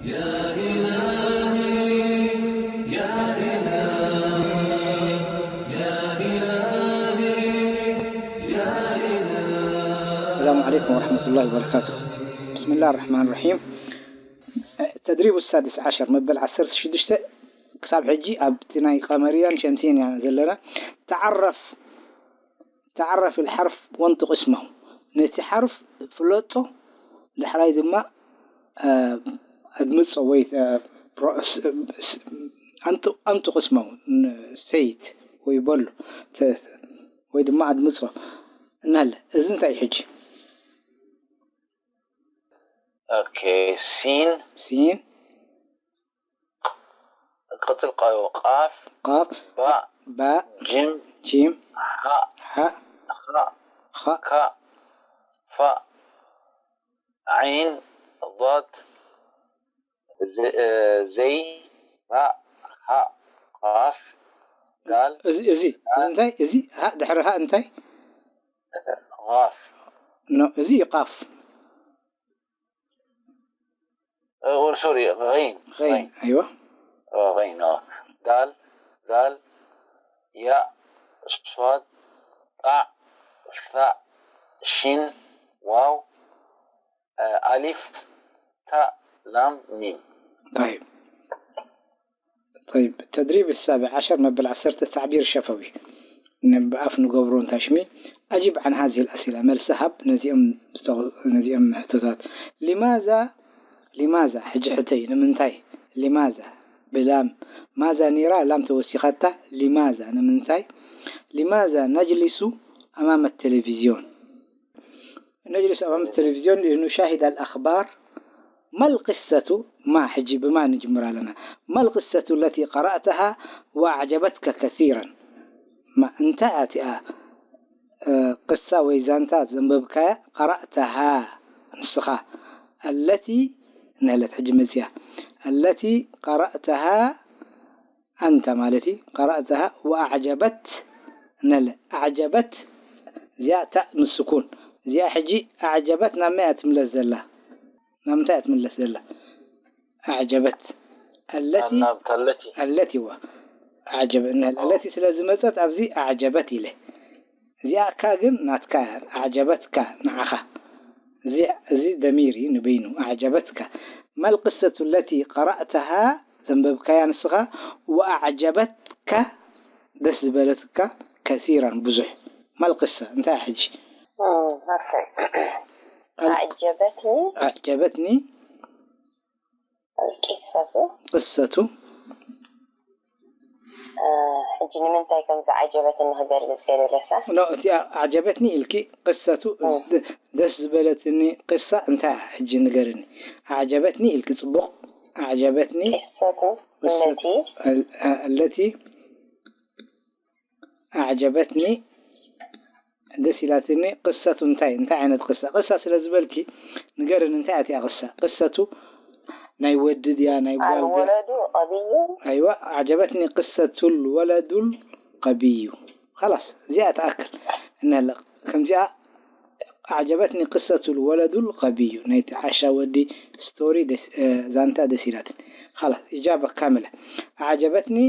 يا إلهي، يا إلهي، يا إلهي، يا إلهي. السلام عليكم ورحمة الله وبركاته. بسم الله الرحمن الرحيم. التدريب السادس عشر، መበል ዓሰርተ ሽዱሽተ ክሳብ ሕጂ ኣብቲ ናይ ቀመርያን ሸምስን ኢና ዘለና። ተዓረፍ ተዓረፍ الحرف وانطق اسمه፣ ነቲ ሓርፍ ፍለጦ፣ ዳሕራይ ድማ ኣድምጾ ወይ ኣንጥቕ እስመው፣ ሰይት ወይ በሎ ወይ ድማ ኣድምጾ እናለ። እዚ እንታይ ሕጂ? ኦኬ፣ ሲን ሲን ቀጽል ቃዮ ቃፍ ቃፍ ባእ ባእ ጅም ጂም ሓእ ሓእ ኻእ ኻእ ካእ ፋእ ዓይን ضاد ዘ- እ፣ ዘይ ራእ ሃእ ቃፍ ዳል እዚ እዚ እዚ እንታይ እዚ ሃእ ድሕሪ ሃእ እንታይ ቃፍ ኖ እዚ ቃፍ ሶሪ غين غين ኣይዋ غين ዳል ዛል ያእ ሷድ ጣዕ ሳእ ሺን ዋው ኣሊፍ ታእ ላም ሚም طيب طيب التدريب السابع عشر መበል ዓሰርተ تعبير شفوي ብኣፍ ንገብሮ እንታይ ሽሚ أجب عن هذه الأسئلة መልሲ ሃብ ነዚኦም ነዚኦም ሕቶታት لماذا لماذا ሕጂ ሕተይ ንምንታይ لماذا ብላም ማዛ ነይራ ላም ተወሲኻታ لماذا ንምንታይ لماذا نجلس أمام التلفزيون نجلس أمام التلفزيون لنشاهد الأخبار ما القصة ما ሕጂ ብማ ንጅምር ኣለና ما القصة التي قرأتها وأعجبتك كثيرا ما እንታይ እያ እቲኣ ቅሳ ወይ ዛንታ ዘንበብካያ قرأتها ንስኻ التي ንህለት ሕጂ መፅያ التي قرأتها أنت ማለት እዩ قرأتها وأعجبت نل أعجبت እዚኣ ታእ ምስ ስኩን እዚኣ ሕጂ أعجبت ናብ መያ ትምለስ ዘላ ናብ ምንታይ እያ ትምለስ ዘላ أعجبت التي ናብታ ለቲ التي ዋ أعجب نل التي ስለ ዝመፀት ኣብዚ أعجبت ኢለ እዚኣ ካ ግን ናትካ እያ أعجبتك ንዓኻ እዚ እዚ ደሚር እዩ ንበይኑ أعجبتك ما القصة التي قرأتها ዘንበብካያ ንስኻ وأعجبتك ደስ ዝበለትካ كثيرا ብዙሕ ما القصة እንታይ ሕጂ أعجبتني أعجبتني القصة قصة ሕጂ ንምንታይ ከም ዝዓጀበትኒ ክገልጽ እየ ደለሳ ኖ እቲ أعجبتني ኢልኪ ቅሰቱ ደስ ዝበለትኒ ቅሳ እንታይ ሕጂ ንገርኒ أعجبتني ኢልኪ ጽቡቕ أعجبتني قصة التي التي أعجبتني ደስ ኢላትኒ ቅሰቱ እንታይ እንታይ ዓይነት ቅሳ ቅሳ ስለ ዝበልኪ ንገርኒ እንታይ እያ ቅሳ ቅሰቱ ናይ ወዲ ድያ ናይ ጓል ድያ الولد غبي ኣይዋ أعجبتني قصة الولد الغبي خلاص እዚኣ ትኣክል እንለ ከምዚኣ أعجبتني قصة الولد الغبي ናይቲ ዓሻ ወዲ ስቶሪ ዛንታ ደስ ኢላትኒ خلاص إجابة كاملة أعجبتني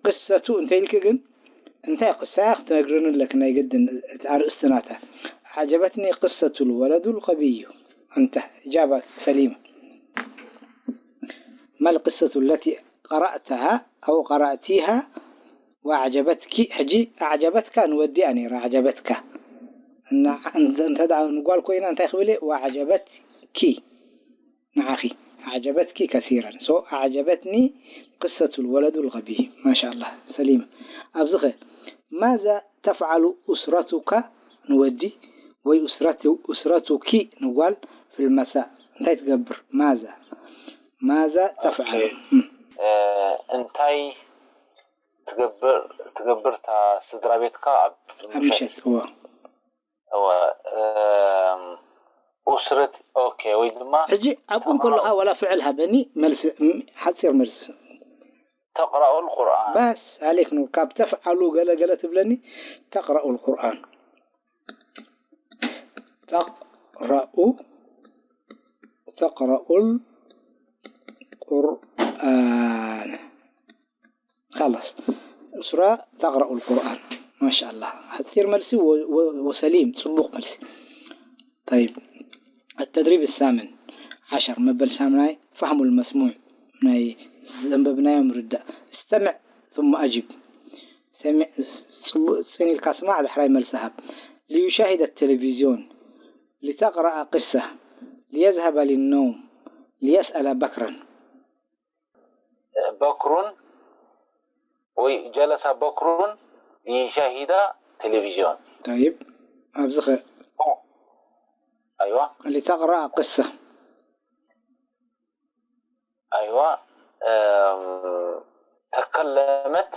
ቅሰቱ እንተ ኢልኪ ግን እንታይ ቅሳ ክትነግርኒ ኣለክ ናይ ግድን እቲ ኣርእስቲ ናታ عجبتني قصة الولد الغبي أنت إجابة سليمة ما القصة التي قرأتها أو قرأتيها وأعجبتك ሕጂ أعجبتك ንወዲኣ ነይራ أعجبتك እንተ ንጓል ኮይና እንታይ ክብል وأعجبتك ንዓኺ أعجبتك كثيرا so أعجبتني قصة الولد الغبي ما شاء الله سليمة ኣብዚኸ ماذا تفعل أسرتك ንወዲ ወይ أسرتك ንጓል في المساء እንታይ ትገብር ماذا ماذا تفعل እንታይ ትገብር ትገብር እታ ስድራ ቤትካ ኣብ ኣብ ምሸት እዎ እወ ኡስረት ኦኬ ወይ ድማ ሕጂ ኣብኡ ከለኻ ዋላ ፍዕል ሃበኒ መልሲ ሓፂር መልሲ ተቕራኡ القرآن بس عليك نور ካብ تفعل ገለ ገለ ትብለኒ تقرأ القرآن تقرأ تقرأ القرآن القرآن. خلص. سورة تقرأ القرآن. ما شاء الله. حتصير ملسي و... و... وسليم. صبوق ملسي. طيب. التدريب الثامن عشر. مبل سامناي. فهم المسموع. ناي زنببناي مرد. استمع ثم أجب. سمع. صني الكاسماع بحراي ملسهب. ليشاهد التلفزيون. لتقرأ قصة. ليذهب للنوم. ليسأل بكرا. بكر، ወይ جلس بكر ليشاهد تلفزيون. طيب. ኣብዚ ኸ أيوة. لتقرأ قصة. أيوة. أم، تكلمت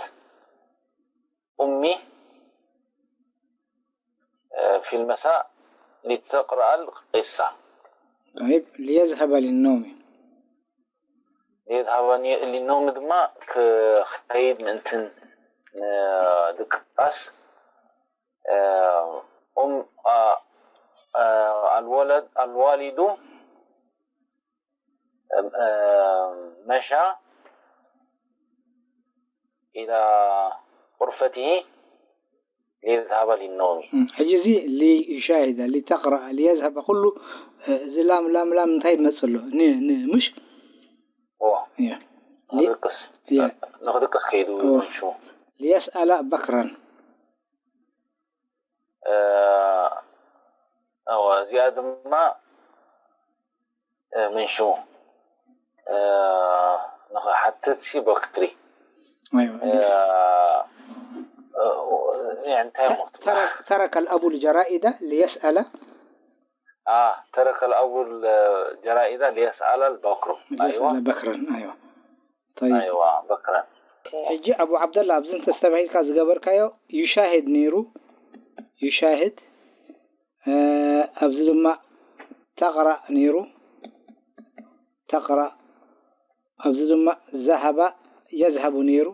أمي، أه، في المساء لتقرأ القصة. طيب. ليذهب للنوم. ليذهب للنوم ድማ ክኸይድ ምእንትን ድቃስ። أم، أ-، أ-، الولد، الوالد، أم، أم، مشى إلى غرفته ليذهب للنوم. እም፣ ሕጂ እዚ ليشاهد، لتقرأ، ليذهب ኩሉ፣ እ፣ እዚ ላም ላም ላም እንታይ ይመጽእ ኣሎ? ን ን ምሽ? እዎ። እየ። ንኽድቅስ እየ። ንኽድቅስ ከይዱ እዎ። ምሹ። ليسأل بكرا። እ፣ እዎ፣ እዚኣ ድማ እ፣ ምንሹ እ፣ ንኽሓትት ሲ በክሪ أيوة. እ፣ እ፣ እንታይ ሞት ترك، ترك الأب الجرائد ليسأل آه، ترك الأب الجرائد ليسأل البكر. أيوة. ليسأل بكرا. أيوة. طيب. أيوة، بكرا. ሕጂ ኣቡ ዓብደላ ኣብዚ እንተስተባሂልካ ዝገበርካዮ يشاهد ነይሩ። يشاهد። እ፣ ኣብዚ ድማ تقرأ ነይሩ። تقرأ። ኣብዚ ድማ ذهب يذهب ነይሩ።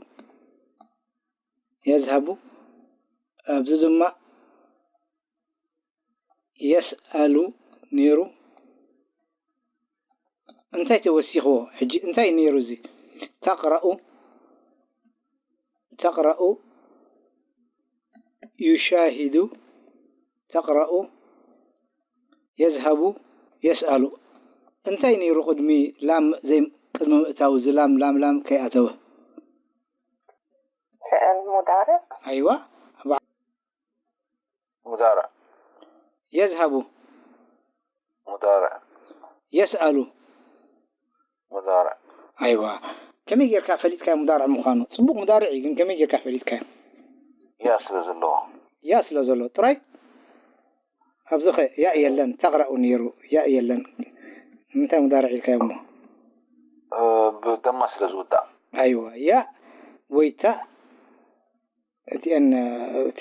يذهب። ኣብዚ ድማ يسأل ነይሩ። እንታይ ተወሲኽዎ? ሕጂ እንታይ ነይሩ እዚ? تقرأ، تقرأ، يشاهد، تقرأ، يذهب، يسأل። እንታይ ነይሩ ቅድሚ ላም ዘይ-፣ ቅድሚ ምእታው እዚ ላም ላም ላም ከይኣተወ? فعل مضارع. أيوة. مضارع. يذهب. مضارع. يسأل. مضارع. أيوة. ከመይ ጌርካ ፈሊጥካዮ ሙዳርዕ ምዃኑ? ጽቡቕ ሙዳርዕ እዩ፣ ግን ከመይ ጌርካ ፈሊጥካዮ? يا ስለ ዘለዎ። يا ስለ ዘሎ ጥራይ? ኣብዚ ኸ يا የለን፣ تقرأ ነይሩ، يا የለን። ንምንታይ ሙዳርዕ ኢልካዮ እሞ? እ፣ ብደማ ስለ ዝውዳእ። أيوة. يا ወይ تاء እቲአን፣ እቲ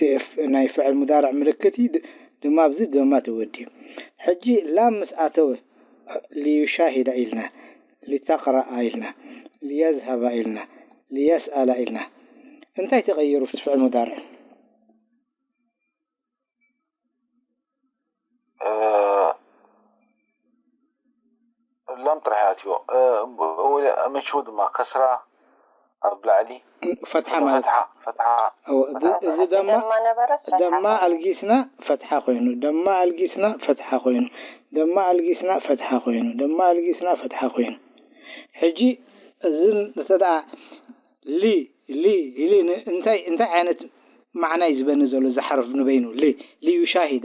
ናይ ፍዕል ሙዳርዕ ምልክት እዩ፣ ድ-፣ ድማ ኣብዚ ደማ ተወዲኡ። ሕጂ ላም ምስ ኣተወ ليشاهد ኢልና፣ لتقرأ ኢልና፣ ليذهب ኢልና፣ ليسأل ኢልና። እንታይ ተቐይሩ እቲ ፍዕል ሙዳርዕ? እ፣ ላም ጥራሕ ኣትዮ። እ፣ ወደ ምቹ ድማ ከስራ ኣብ ላዕሊ። ፈትሓ ማለት ፈትሓ፣ ፈትሓ። እዎ፣ እዚ፣ እዚ ደማ ደማ ነበረት፣ ፈትሓ ደማ ኾይኑ። ኣልጊስና ፈትሓ ኮይኑ፣ ደማ ኣልጊስና ፈትሓ ኮይኑ፣ ደማ ኣልጊስና ፈትሓ ኮይኑ፣ ደማ ኣልጊስና ፈትሓ ኮይኑ። ሕጂ እዚ እንተ ደኣ ሊ፣ ሊ፣ ሊ ን-፣ እንታይ፣ እንታይ ዓይነት ማዕና እዩ ዝበኒ ዘሎ እዚ ሓርፍ ንበይኑ? ሊ፣ ليشاهد،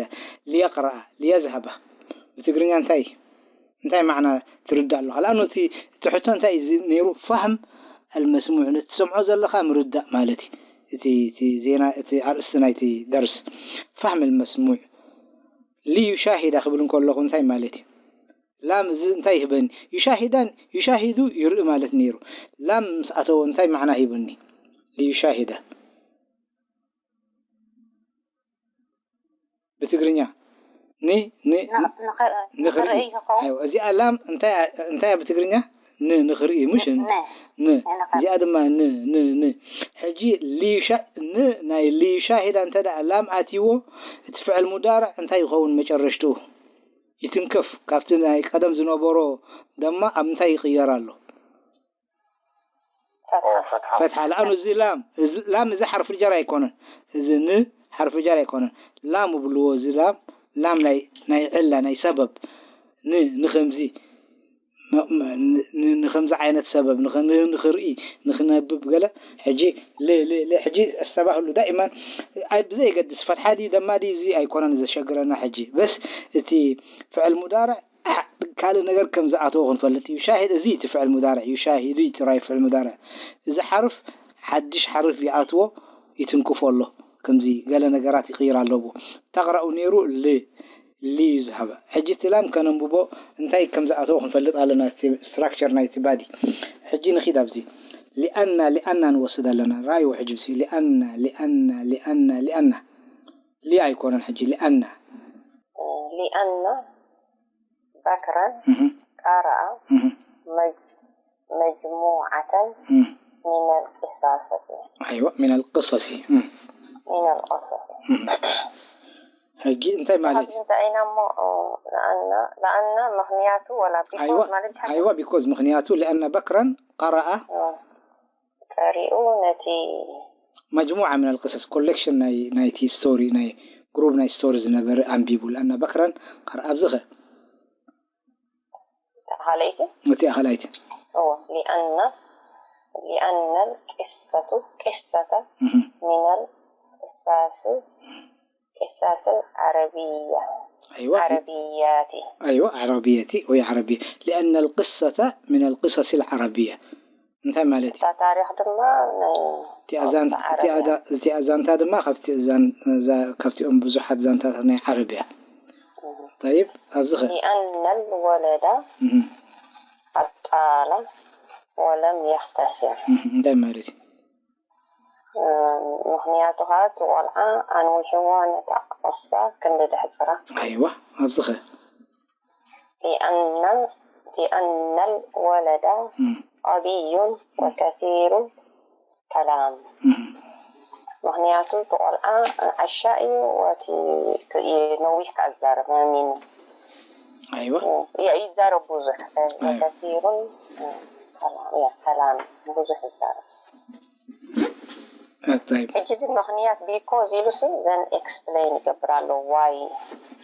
ليقرأ، ليذهب። ብትግርኛ እንታይ እዩ? እንታይ ማዕና ትርዳእ ኣለኻ? لأنه እቲ፣ እቲ ሕቶ እንታይ እዩ ነይሩ? فهم المسموع፣ ነቲ ትሰምዖ ዘለኻ ምርዳእ ማለት እዩ። እቲ፣ እቲ ዜና፣ እቲ ኣርእስቲ ናይቲ ደርስ فهم المسموع። ليشاهد ክብል እንከለኹ እንታይ ማለት እዩ? ላም እዚ እንታይ ይህበኒ? يشاهدان، يشاهد ይርኢ ማለት ነይሩ። ላም ምስ ኣተዎ እንታይ ማዕና ሂቡኒ? ليشاهد። ብትግርኛ ን-፣ ን-፣ ን-፣ ንኸ-፣ ንኽርኢ። ንኽርኢ ይኸውን። ኣይዋ፣ እዚኣ ላም እንታይ፣ እንታይ እያ ብትግርኛ? ን-፣ ንኽርኢ፣ ምሽ? ን-፣ ን-፣ ን-፣ ንኽርኢ። እዚኣ ድማ ን-፣ ን-፣ ን-። ሕጂ ሊዩሻ-፣ ን-፣ ናይ ሊዩሻሂዳ እንተ ደኣ ላም ኣትይዎ፣ እቲ ፍዕል ሙዳርዕ እንታይ ይኸውን መጨረሽትኡ? ይትንከፍ። ካብቲ ናይ ቀደም ዝነበሮ ደማ ኣብ እንታይ ይቕየር ኣሎ? ፈትሓ። ፈትሓ። ለኣኑ እዚ ላም፣ እዚ ላም እዚ ሓርፊ ጀር ኣይኮነን። እዚ ን ሓርፊ ጀር ኣይኮነን። ላም ይብልዎ እዚ ላም፣ ላም ናይ፣ ናይ ዕላ፣ ናይ ሰበብ። ን-፣ ንኸምዚ፣ ን-፣ ን-፣ ንኸምዚ ዓይነት ሰበብ፣ ንኸ-፣ ን-፣ ንኽርኢ፣ ንኽነብብ ገለ። ሕጂ ል-፣ ል-፣ ል-፣ ሕጂ ኣስተባህሉ ዳኢማን፣ ኣይ፣ ብዘይገድስ ፈትሓ ድዩ ደማ ድዩ እዚ ኣይኮነን ዘሸግረና ሕጂ። በስ እቲ ፍዕል ሙዳርዕ ኣ-፣ ካልእ ነገር ከም ዝኣተወ ክንፈልጥ እዩ። ሻሂድ፣ እዚ እቲ ፍዕል ሙዳርዕ እዩ። ሻሂዱ እዩ ጥራይ ፍዕል ሙዳርዕ። እዚ ሓርፍ ሓድሽ ሓርፍ ይኣትዎ፣ ይትንክፎ ኣሎ። ከምዚ ገለ ነገራት ይቕይር ኣለዎ። ተቕረኡ ነይሩ ል-፣ ሊ እዩ ዝሃበ። ሕጂ እቲ ላም ከነንብቦ እንታይ ከም ዝኣተወ ክንፈልጥ ኣለና፣ እቲ ስትራክቸር ናይቲ ባዲ። ሕጂ ንኺድ ኣብዚ። ሊኣና፣ ሊኣና ንወስድ ኣለና። ራእይዎ ሕጂ እዚ። ሊኣና፣ ሊኣና፣ ሊኣና፣ ሊኣና። ሊ ኣይኮነን ሕጂ፣ ሊኣና። ሊኣና በክረን እህ፣ ቀረኣ እህ፣ መጅ-፣ መጅሙዓተን እህ። ሚነል ቂሳሰቲ ኣይዋ፣ ሚነል ቅሰሲ። እህ፣ ሚነል ቂሳሰቲ። እህ። ሕጂ እንታይ ማለት እዩ? እንታይ ኢና እሞ፣ እ፣ ለኣና፣ ለኣና ምኽንያቱ ወላ ኣይዋ፣ ቢኮዝ ማለት ይሓ-፣ ኣይዋ፣ ቢኮዝ ምኽንያቱ ሊኣና በክረን ቀረኣ እ፣ ቀሪኡ ነቲ መጅሙዓ ሚነል ቅሰስ፣ ኮሌክሽን ናይ፣ ናይቲ ስቶሪ፣ ናይ ግሩፕ ናይ ስቶሪ ዝነበረ ኣንቢቡ። ሊኣና በክረን ቀረኣ ኣብዚ ኸ ካልኣይቲ እቲ ካልኣይቲ እዎ ሊኣና ሊኣና ቂሰቱ ቂሰተ እህ፣ ሚነል ቂሳሲ ቂሳስል ዓረብያ ኣይዋ፣ ዓረብያቲ ኣይዋ፣ ዓረብየቲ ወይ ዓረብየ። ሊኣና ልቅሰተ ሚነል ቅሰሲ ልዓረብየ። እንታይ ማለት እዩ? እታ ታሪኽ ድማ ናይ እቲኣ ዛን-፣ ዓረብያ። እቲኣ ዛ-፣ እቲኣ ዛንታ ድማ ካብቲ ዛን-፣ ዛ-፣ ካብቲኦም ብዙሓት ዛንታታት ናይ ዓረብያ። ጠይብ፣ ኣብዚ ኸ? ሊኣነል ወለዳ እህ፣ ኣጣላ ወለም የኽተሲም እህ፣ እንታይ ማለት እዩ? ምኽንያቱ ኸዓ እቲ ቆልዓ ኣንዊሕዋ ነታ ቅሳ ክንዲ ደሕፅራ ኣይዋ፣ ኣብዚ ኸ? ሊኣነል ሊኣነል ወለዳ እህ፣ ዓብዩን ወከሲሩን ከላም እህ፣ ምኽንያቱ እቲ ቆልዓ ዓሻ እዩ ወቲ ነዊሕ ክዛረብ መሚኑ ኣይዋ፣ ይዛረብ ብዙሕ ወከሲሩን ከላም እያ ከላም ብዙሕ ይዛረብ ጠይብ። ሕጂ እዚ ምኽንያት ቢኮዝ ኢሉ ሲ ዘን ኤክስፕሌን ይገብር ኣሎ ዋይ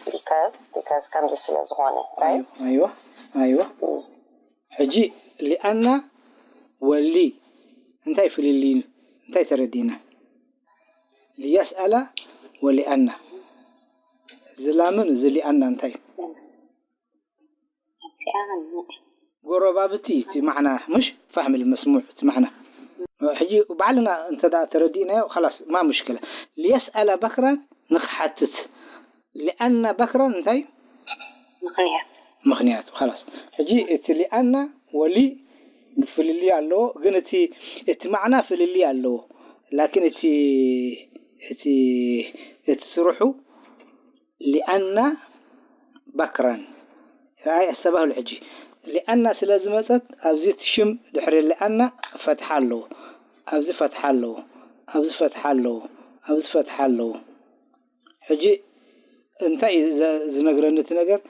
ቢካዝ ቢካዝ ከምዚ ስለ ዝኾነ ኣይዋ፣ ኣይዋ፣ ኣይዋ። ሕጂ ሊኣና ወሊ እንታይ ፍልልይ እንታይ ተረዲና? ሊየስኣላ ወሊኣና። ዝላምን ዝሊኣና እንታይ? ጎረባብቲ እቲ ማዕና ምሽ ፋህሚ ልመስሙዕ እቲ ማዕና። ሕጂ ባዕልና እንተ ደኣ ተረዲእናዮ ኸላስ ማ ሙሽክላ። ሊየስኣላ በክራን ንኽሓትት። ሊኣና በክራን እንታይ? ምኽንያት ምኽንያቱ ኸላስ። ሕጂ እቲ ሊኣና ወሊ ፍልልይ ኣለዎ፣ ግን እቲ፣ እቲ ማዕና ፍልልይ ኣለዎ። ላኪን እቲ፣ እቲ፣ እቲ ስርሑ ሊኣና በክራን። ኣይ ኣስተባህሉ ሕጂ። ሊኣና ስለ ዝመጸት ኣብዚ እቲ ሽም ድሕሪ ሊኣና ፈትሓ ኣለዎ። ኣብዚ ፈትሓ ኣለዎ። ኣብዚ ፈትሓ ኣለዎ። ኣብዚ ፈትሓ ኣለዎ። ሕጂ እንታይ እዩ ዘ-፣ ዝነግረኒ እቲ ነገር?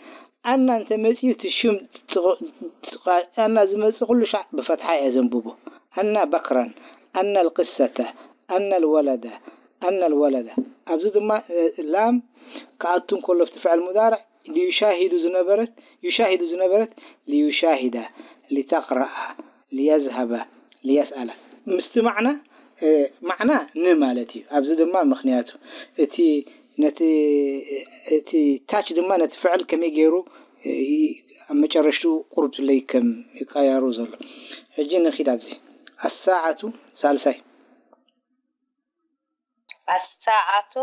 ኣና እንተ መጺኡ እቲ ሽም ጥቕ-፣ ጥቓ-፣ ኣና ዝመጽእ ኩሉ ሻዕ ብፈትሓ እየ ዘንብቦ። ኣና በክራን፣ ኣና ልቅሰተ፣ ኣና ልወለደ፣ ኣና ልወለደ። ኣብዚ ድማ፣ እ፣ ላም ክኣቱ እንከሎ ኣብቲ ፍዕል ሙዳርዕ ሊዩሻሂዱ ዝነበረት፣ ዩሻሂዱ ዝነበረት ሊዩሻሂደ፣ ሊተቅረኣ፣ ሊየዝሀበ፣ ሊየስኣለ። ምስቲ ማዕና፣ እ፣ ማዕና ን ማለት እዩ። ኣብዚ ድማ ምኽንያቱ እቲ፣ ነቲ፣ እቲ ታች ድማ ነቲ ፍዕል ከመይ ገይሩ፣ እ፣ ኣብ መጨረሽትኡ ቁሩብ ስለይ ከም ይቀያሩ ዘሎ። ሕጂ ንኺድ ኣብዚ። ኣሳዓቱ ሳልሳይ። ኣሳዓቱ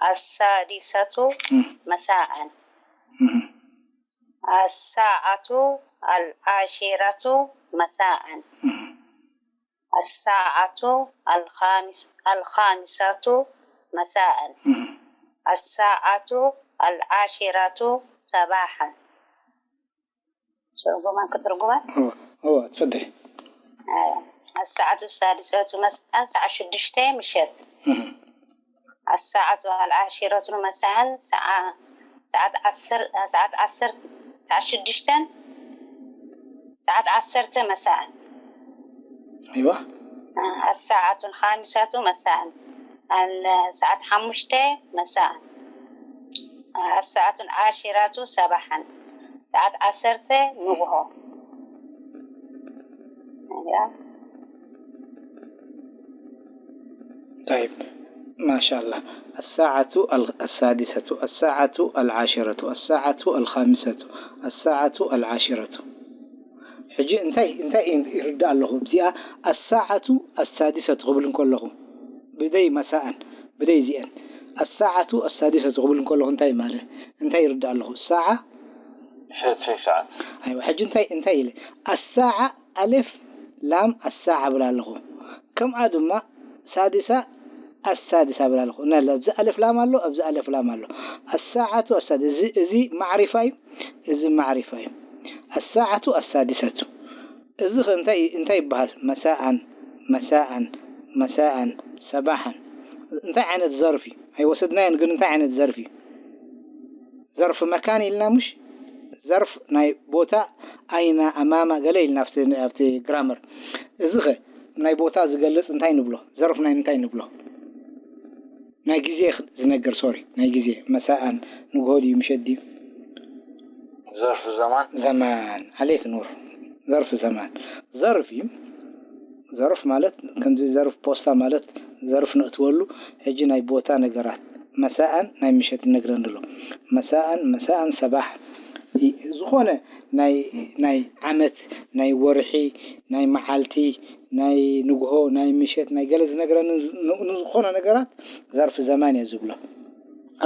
ኣሳዲሰቱ እም፣ መሳኣን። እም፣ ኣሳዓቱ ኣልዓሺረቱ መሳኣን። እም፣ ኣሳዓቱ ኣልኻሚስ-፣ ኣልኻሚሳቱ መሳኣን። እም። ኣሳዓቱ ኣልዓሺረቱ ሰባሓን። ትርጉማን ክትርጉማን? እወ፣ እወ፣ ትፈድሒ። ኣሳዓቱ ሳዲሰቱ መሳኣን፣ ሰዓት ሽዱሽተ ምሸት። እም። ኣሳዓቱ ኣልዓሺረቱ መሳኣን፣ ሰዓ-፣ ሰዓት ዓሰር-፣ ሰዓት ዓሰር-፣ ሰዓት ሽዱሽተን፣ ሰዓት ዓሰርተ መሳኣን። أيوة. الساعة الخامسة مساء. الساعة ሓሙሽተ مساء. الساعة العاشرة صباحا. ሰዓት ዓሰርተ ንግሆ። طيب، ما شاء الله. الساعة السادسة، الساعة العاشرة، الساعة الخامسة، الساعة العاشرة. ሕጂ እንታይ እንታይ ይርዳእ ኣለኹ? እዚኣ الساعة السادسة ክብል እንከለኹ ብደይ مساء ብደይ እዚአን الساعة السادسة ክብል እንከለኹ እንታይ ማለት እንታይ ይርዳእ ኣለኹ? الساعة ሸትሪ ሰዓት ኣይዋ ሕጂ እንታይ እንታይ ኢለ الساعة ألف لام الساعة ብል ኣለኹ። ከምኣ ድማ ሳድሳ السادسة ብል ኣለኹ። ነለ ኣብዚ ألف لام ኣሎ፣ ኣብዚ ألف لام ኣሎ። الساعة السادسة እዚ እዚ ማዕሪፋ እዩ፣ እዚ ማዕሪፋ እዩ። الساعة السادسة እዚ ኸ እንታይ እንታይ ይበሃል? مساء مساء مساء صباحا እንታይ ዓይነት ዘርፍ እዩ? ኣይወሰድናዮን ግን እንታይ ዓይነት ዘርፍ እዩ? ዘርፍ መካን ኢልና ምሽ ዘርፍ ናይ ቦታ ኣይና ኣማማ ገለ ኢልና ኣብቲ ኣብቲ ግራመር እዚ ኸ ናይ ቦታ ዝገልጽ እንታይ ንብሎ? ዘርፍ ናይ እንታይ ንብሎ? ናይ ግዜ ዝነግር ሶሪ ናይ ግዜ መሳኣን ንግሆ ድዩ ምሸት ድዩ? ዘርፍ ዘማን ዘማን عليك نور ዘርፍ ዘማን ዘርፍ እዩ። ዘርፍ ማለት ከምዚ ዘርፍ ፖስታ ማለት ዘርፍ ነእትወሉ ሕጂ ናይ ቦታ ነገራት መሳኣን ናይ ምሸት ይነግረኒ ኣሎ። መሳኣን መሳኣን ሰባሕ ዝኾነ ናይ ናይ ዓመት ናይ ወርሒ ናይ መዓልቲ ናይ ንግሆ ናይ ምሸት ናይ ገለ ዝነግረኒ ንዝኾነ ነገራት ዘርፍ ዘማን እየ ዝብሎ።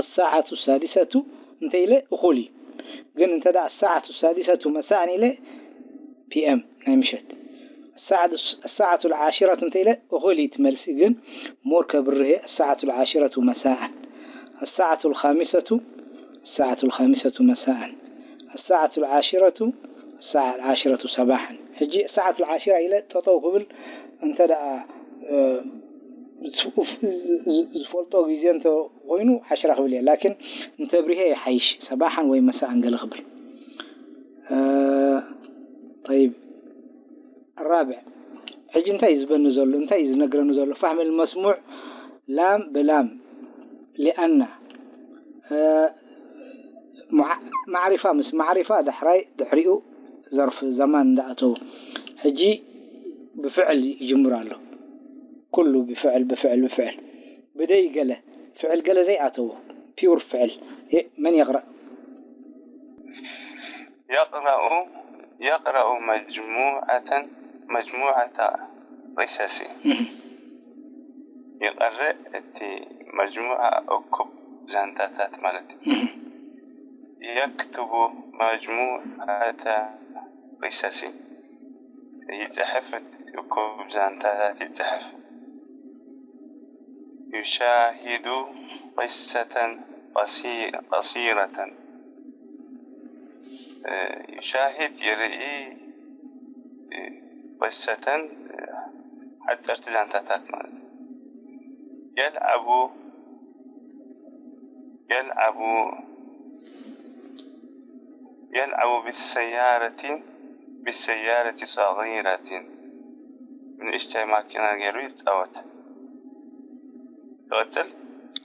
الساعة السادسة እንተ ኢለ እኹል እዩ። ግን እንተ ደኣ الساعة السادسة مساء ኢለ ፒ ኤም ናይ ምሸት الساعة العاشرة እንተ ኢለ እኹል እዩ እቲ መልሲ። ግን ሞር ከብርህ እየ الساعة العاشرة مساء الساعة الخامسة الساعة الخامسة مساء الساعة العاشرة الساعة العاشرة صباحا ሕጂ الساعة العاشرة ኢለ ጠጠው ክብል እንተ ደኣ ዝፈልጦ ግዜ እንተ ኮይኑ ዓሽራ ክብል እየ ላኪን እንተ ብሪሄ ይሓይሽ ሰባሓን ወይ መሳኣን ገለ ክብል طيب الرابع ሕጂ እንታይ እዩ ዝበኒ ዘሎ እንታይ እዩ ዝነግረኒ ዘሎ فهم المسموع لام بلام لأن ማዕሪፋ ምስ ማዕሪፋ ዳሕራይ ድሕሪኡ ዘርፍ ዘማን እንዳኣተው ሕጂ ብፍዕል ይጅምር ኣሎ ኩሉ ብፍዕል ብፍዕል ብፍዕል ብደይ ገለ ፍዕል ገለ ዘይኣተዎ ፒውር ፍዕል መን የቕረእ يقرأ يقرأ مجموعة مجموعة قصص يقرأ እቲ مجموعة እኩብ ዛንታታት ማለት እዩ يكتب مجموعة قصص يتحف እኩብ ዛንታታት يتحف يشاهد قصة قصيرة يشاهد يرئي قصة حتى ارتزان تاتات يلعب يلعب يلعب بالسيارة بالسيارة صغيرة من اشتري ماكينة غير يتأوت تقتل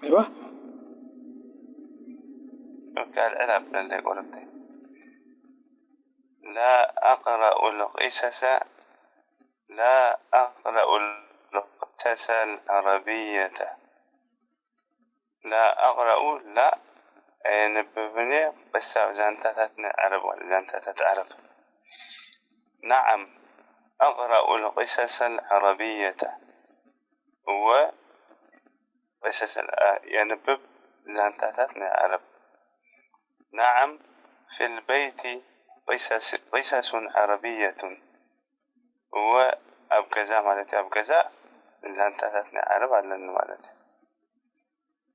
ايوه قال العب للي قلبتي لا أقرأ القصص لا أقرأ القصص العربية لا أقرأ لا ኣየንብብን እየ ቅሳ ዛንታታት ናይ ዓረብ ዛንታታት ዓረብ نعم أقرأ القصص العربية እወ قصص የንብብ ዛንታታት ናይ ዓረብ نعم في البيت قصص عربية እወ ኣብ ገዛ ማለት ኣብ ገዛ ዛንታታት ናይ ዓረብ ኣለኒ ማለት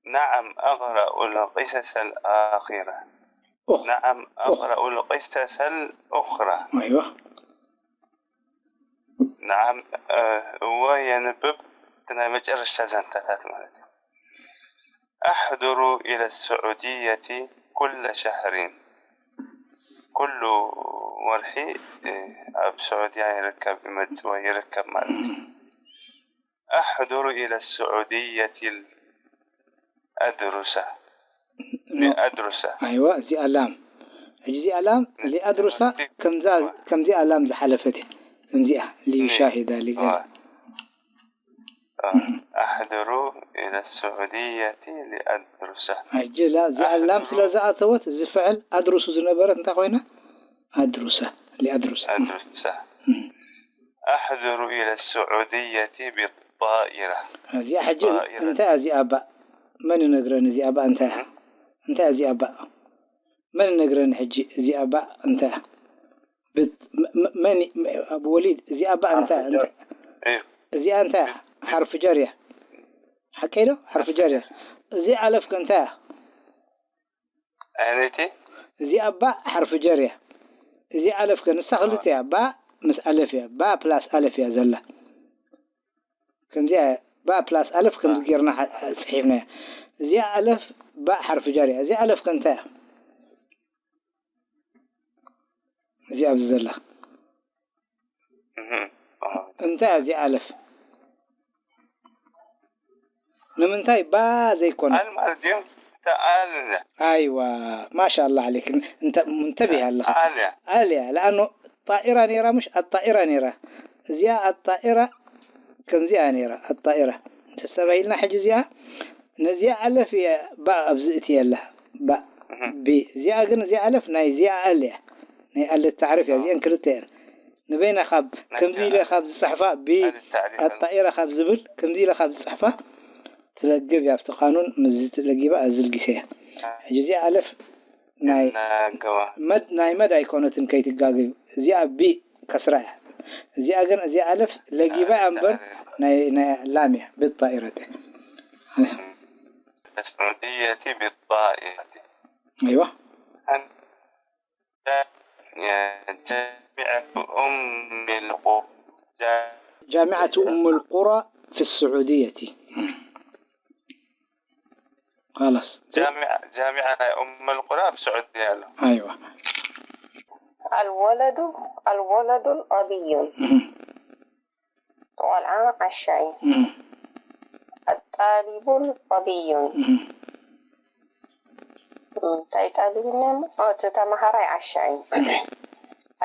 نعم أقرأ القصص الآخرة نعم أقرأ القصص الأخرى ايوه نعم እወ የንብብ ናይ መጨረሻ ዛንታታት ማለት أحضر إلى السعودية كل شهر كل ወርሒ ኣብ ስዑድያ ይርከብ፣ ይመጽእ ወይ ይርከብ ማለት እዩ። ኣሕዱሩ ኢለ ስዑድየት ኣድሩሳ ኣድሩሳ ኣይዋ እዚኣ ላም ሕጂ እዚኣ ላም ሊኣድሩሳ ከምዛ ከምዚኣ ላም ዝሓለፈት እያ። ከምዚኣ ሊዩሻሂዳ ሊገ ኣሕድሩ ኢለ ስዑድየቲ ሊኣድሩሳ ሕጂ ላ እዚኣ ላም ስለ ዝኣተወት እዚ ፍዕል ኣድሩሱ ዝነበረት እንታይ ኮይና? ኣድሩሳ ሊኣድሩሳ ኣድሩሳ ኣሕድሩ ኢለ ስዑድየቲ ቢጣኢራ እዚኣ ሕጂ እንታይ እዚኣ ባእ መን ይነግረኒ እዚኣ ባእ እንታይ እንታይ እዚኣ ባእ መን ይነግረኒ ሕጂ እዚኣ ባእ እንታይ መን ኣብ ወሊድ እዚኣ ባእ እንታይ እዚኣ እንታይ ሓርፊ ጀር እያ ሓቀይ ዶ ሓርፊ ጀር እያ እዚኣ ኣለፍከ እንታይ እያ ኣቤቲ እዚኣ ባእ ሓርፊ ጀር እያ እዚኣ ኣለፍከ ንሳ ክልተ እያ ባእ ምስ ኣለፍ እያ ባእ ፕላስ ኣለፍ እያ ዘላ ከምዚኣ ባእ ፕላስ ኣለፍ ከምዚ ጌርና ጽሒፍና እዚኣ ኣለፍ ባእ ሓርፊ ጀር እያ እዚኣ ኣለፍከ እንታይ እያ እዚኣ ኣብዚ ዘላ እንታይ እያ እዚኣ ኣለፍ ንምንታይ ባ ዘይኮነ ኣል ማለት ድዮም ተኣል ኣይዋ ማሻ ኣላ ዓሌክ እንተ- እንተቢህ ኣለኻ ኣል እያ ኣልያ ለኣኖ ጣኢራ ነይራ ምሽ ኣጣኢራ ነይራ እዚኣ ኣጣኢራ ከምዚኣ ነይራ ኣጣኢራ ተስተባሂልና ሕጂ እዚኣ ነዚኣ ኣለፍ እያ ባ ኣብዚ እቲ የላ ባ ቢ እዚኣ ግን እዚኣ ኣለፍ ናይ እዚኣ ኣል እያ ናይ ኣለት ታዕሪፍ እያ እዚአን ክልተ እየን ንበይና ካብ ከምዚ ኢለ ካብ ዝፅሕፋ ብ ኣጣኢረ ካብ ዝብል ከምዚ ኢለ ካብ ዝፅሕፋ ትለግብ እያ ኣብቲ ቃኑን ምስዚ ትለጊባ ኣዝልጊሰ እያ ሕጂ እዚኣ ኣለፍ ናይ መድ ናይ መድ ኣይኮነትን ከይትጋገዩ እዚኣ ብ ከስራ እያ እዚኣ ግን እዚኣ ኣለፍ ለጊባ እያ እምበር ናይ ናይ ላም እያ ብጣኢረት السعودية بالطائرة ايوه جامعة أم القرى جامعة أم القرى في السعودية خلاص جامعة جامعة أم القرى في السعودية ايوه الولد الولد الأبي ቆልዓ ዓሻ እዩ። ኣጣሊቡን ቐቢዩን። እንታይ ጣሊብ ኢልና እሞ? ኦ፣ እቲ ተማሃራይ ዓሻ እዩ።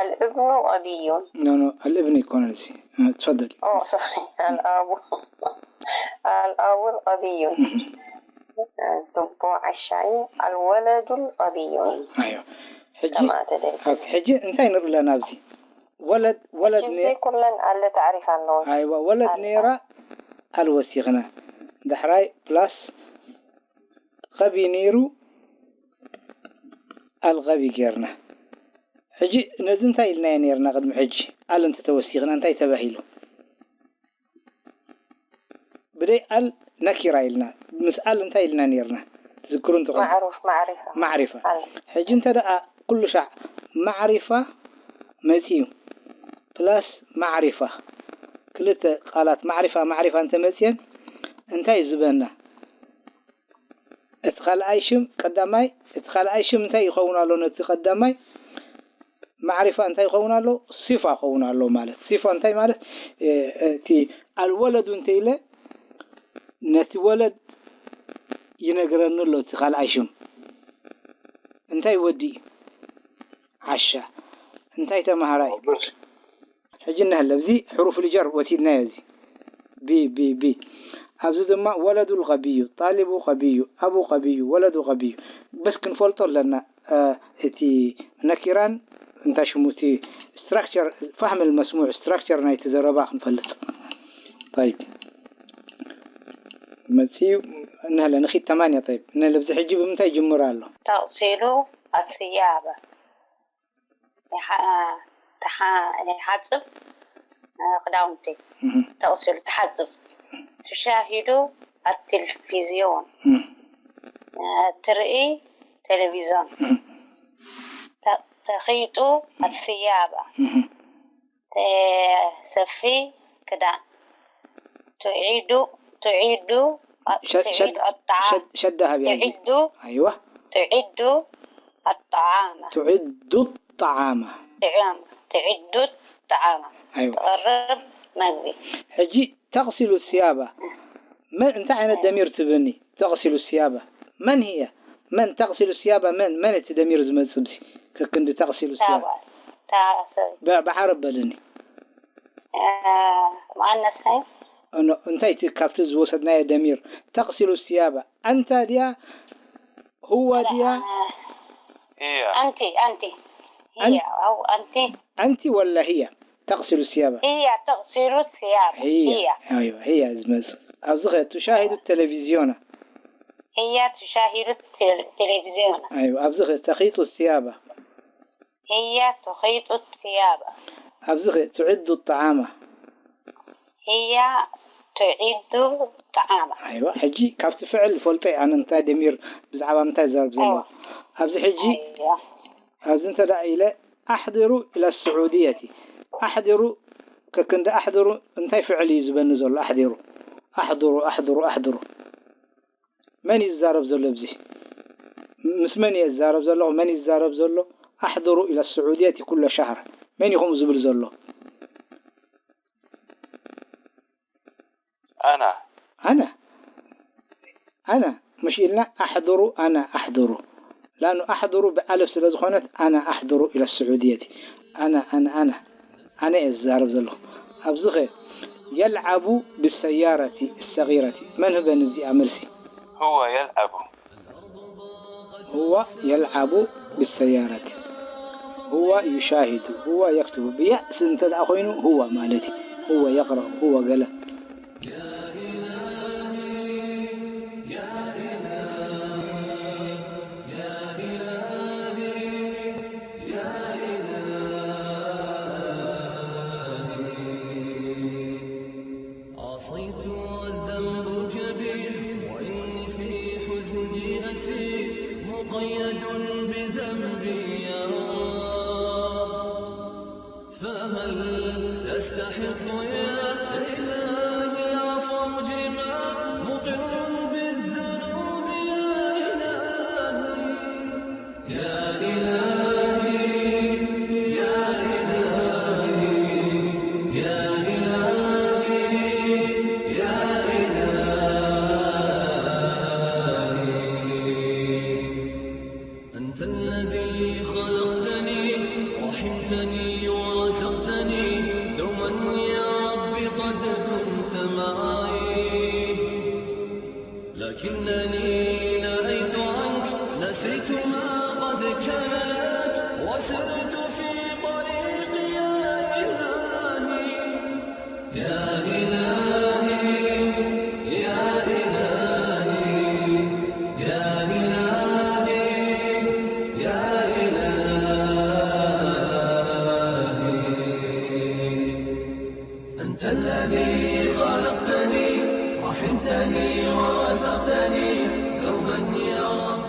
ኣልእብኑ ቐቢዩን። ኖ ኖ፣ ኣልእብን ኣይኮነን እዚ። እ፣ ትፈደል። ኦ፣ ሶሪ። ኣልኣቡ ኣልኣቡን ቐቢዩን። እ፣ ጽቡቕ ዓሻ እዩ። ኣልወለዱን ቐቢዩን። ኣዮ። ሕጂ ከማተ ደርቢ። ኦኬ፣ ሕጂ እንታይ ንርኢ ኣለና ኣብዚ? ወለድ ወለድ ነ ዘይኩለን ኣለ ታዕሪፍ ኣለዎ። ኣይዋ ወለድ ነይራ ኣልወሲኽና ዳሕራይ ፕላስ ቐቢ ነይሩ ኣልቐቢ ጌርና። ሕጂ ነዚ እንታይ ኢልናዮ ነይርና ቅድሚ ሕጂ? ኣል እንተተወሲኽና እንታይ ተባሂሉ? ብደይ ኣል ነኪራ ኢልና ምስ ኣል እንታይ ኢልና ነይርና ትዝክሩ እንትኾን ማዕሩፍ ማዕሪፋ ማዕሪፋ ኣል ሕጂ እንተ ደኣ ኩሉ ሻዕ ማዕሪፋ መጺኡ ፕላስ ማዕሪፋ ክልተ ቃላት ማዕሪፋ ማዕሪፋ እንተ መጽየን እንታይ እዩ ዝበና እቲ ካልኣይ ሽም ቀዳማይ እቲ ካልኣይ ሽም እንታይ ይኸውን ኣሎ ነቲ ቀዳማይ ማዕሪፋ እንታይ ይኸውን ኣሎ? ሲፋ ይኸውን ኣሎ ማለት። ሲፋ እንታይ ማለት? እቲ ኣልወለዱ እንተ ኢለ ነቲ ወለድ ይነግረኒ ኣሎ እቲ ካልኣይ ሽም። እንታይ ወዲ? ዓሻ። እንታይ ተማሃራይ? ሕጂ እናሃለ ኣብዚ ሕሩፍ ልጀር ወሲድናዮ እዚ ቢ ቢ ቢ ኣብዚ ድማ ወለዱ ቀቢዩ ጣሊቡ ቀቢዩ ኣቡ ቀቢዩ ወለዱ ቀቢዩ በስ ክንፈልጦ ኣለና እቲ ነኪራን እንታይ ሽሙ እቲ ስትራክቸር ፋህም መስሙዕ ስትራክቸር ናይቲ ዘረባ ክንፈልጥ طيب መፅዩ እናሃለ ንኺድ ተማንያ طيب ነለብዚ ሕጂ ብምንታይ ይጅምር ኣሎ ተቕሲሉ ኣስያበ ይሓጽብ ክዳውንቲ ተቕሲሉ ትሓጽብ ትሻሂዱ ኣትልፊዝዮን ትርኢ ቴሌቪዞን ተኺጡ ኣስያበ ተሰፊ ክዳን ትዒዱ ትዒዱ ትዒዱ ኣጣዓ ሸዳ ሃብያ ትዒዱ ኣይዋ ትዒዱ ኣጣዓመ ትዕዱ ጣዓማ ትዕም ትዕዱ ጣዓማ ኣይዋ። ትቐርብ መግቢ። ሕጂ ተቕሲሉ ስያባ መን እንታይ ዓይነት ደሚር ትብኒ? ተቕሲሉ ስያባ መን ህየ? መን ተቕሲሉ ስያባ መን መን እቲ ደሚር ዝመጽእ ብሲ ከክንዲ ተቕሲሉ ስያባ ታባ ታሰብ ብ- ብዓረብ በልኒ። ሙኣነስ ናይ እኖ እንታይ እቲ ካብቲ ዝወሰድናዮ ደሚር ተቕሲሉ ስያባ ኣንታ ድያ ህዋ ድያ? هي ኣንቲ ኣንቲ هي ኣው ኣንቲ ኣንቲ ወላ ህያ ተቕሲሉ ስያባ هي تغسل الثياب هي هي ኣይዋ ህያ ዝመጽእ ኣብዚ ኸ ትሻሂዱ ተለቪዝዮና هي تشاهد التل- التلفزيون ኣይዋ ኣብዚ ኸ ተኺጡ ስያባ هي تخيط الثياب ኣብዚ ኸ ትዕዱ ጣዓማ هي تعد الطعام ኣይዋ ሕጂ ካብቲ ፍዕል ፈልጦ እየ ኣነ እንታይ ደሚር ብዛዕባ ምንታይ ዘረብ ዘለዎ ኣብዚ ሕጂ أيوة ኣብዚ እንተ ደኣ ኢለ ኣሕድሩ ኢላ ስዑድየቲ ኣሕድሩ ከክንዲ ኣሕድሩ እንታይ ፍዕል እዩ ዝበኒ ዘሎ ኣሕድሩ ኣሕድሩ ኣሕድሩ ኣሕድሩ መን እዩ ዝዛረብ ዘሎ ኣብዚ ምስ መን እየ ዝዛረብ ዘለኹ መን እዩ ዝዛረብ ዘሎ ኣሕድሩ ኢላ ስዑድየቲ ኩሎ ሻህር መን እዩ ከምኡ ዝብል ዘሎ أنا ኣነ ኣነ مش ኢልና ኣሕድሩ ኣነ ኣሕድሩ ላኑ ኣሕድሩ ብኣለፍ ስለ ዝኾነት ኣነ ኣሕድሩ ኢላ ስዑድየቲ ኣነ ኣነ ኣነ ኣነ እየ ዝዛረብ ዘለኹ ኣብዚ ኸ يلعب بالسيارة الصغيرة መን ህበን እዚኣ መልሲ هو يلعب هو يلعب بالسيارة هو يشاهد هو يكتب ብያእሲ እንተ ደኣ ኮይኑ هو ማለት እዩ هو يقرأ هو ገለ عصيت والذنب كبير وإني في حزني أسير مقيد بذنبي يا رب فهل أستحق يا إلهي العفو مجرما مقر بالذنوب يا إلهي يا إلهي يا إلهي يا إلهي يا إلهي أنت الذي خلقتني رحمتني ورزقتني دوما يا رب قد كنت معي لكنني نأيت عنك نسيت ما قد كان لك وسرت في طريقي يا إلهي يا إلهي يا إلهي يا إلهي يا إلهي أنت الذي خلقتني رحمتني ورزقتني دوما يا رب